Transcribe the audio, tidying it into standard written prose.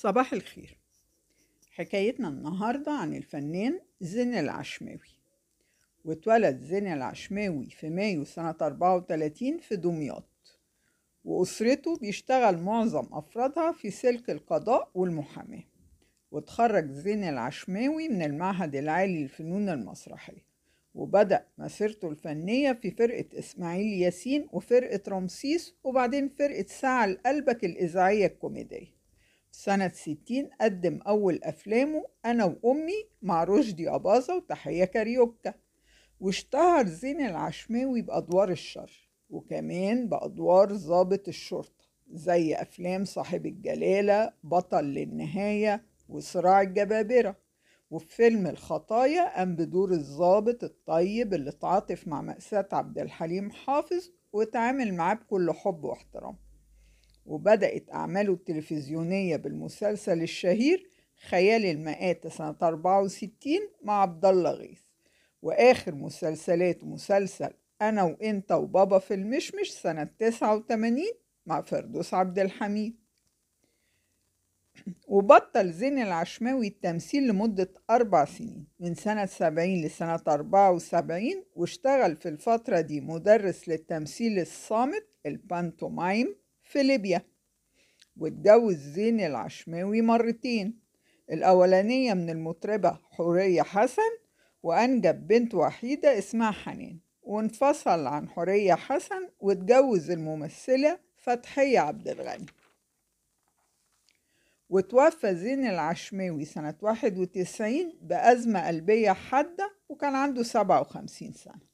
صباح الخير. حكايتنا النهاردة عن الفنان زين العشماوي. واتولد زين العشماوي في مايو سنة 34 في دمياط، وأسرته بيشتغل معظم أفرادها في سلك القضاء والمحاماة. واتخرج زين العشماوي من المعهد العالي للفنون المسرحية، وبدأ مسيرته الفنية في فرقة إسماعيل ياسين وفرقة رمسيس، وبعدين فرقة ساعة لقلبك الإذاعية الكوميدية. سنة 60 قدم أول أفلامه أنا وأمي مع رشدي أباظة وتحية كاريوكا. واشتهر زين العشماوي بأدوار الشر، وكمان بأدوار ضابط الشرطة زي أفلام صاحب الجلالة، بطل للنهاية، وصراع الجبابرة. وفي فيلم الخطايا قام بدور الضابط الطيب اللي تعاطف مع مأساة عبد الحليم حافظ وتعامل معاه بكل حب واحترام. وبدأت أعماله التلفزيونية بالمسلسل الشهير خيال المآتة سنة 64 مع عبد الله غيث، وآخر مسلسلاته مسلسل أنا وإنت وبابا في المشمش سنة 89 مع فردوس عبد الحميد. وبطل زين العشماوي التمثيل لمدة 4 سنين من سنة 70 لسنة 74، واشتغل في الفترة دي مدرس للتمثيل الصامت البانتومايم في ليبيا. واتجوز زين العشماوي مرتين، الأولانية من المطربة حورية حسن، وأنجب بنت وحيدة اسمها حنان، وانفصل عن حورية حسن واتجوز الممثلة فتحية عبد الغني. وتوفى زين العشماوي سنة 91 بأزمة قلبية حادة، وكان عنده 57 سنة.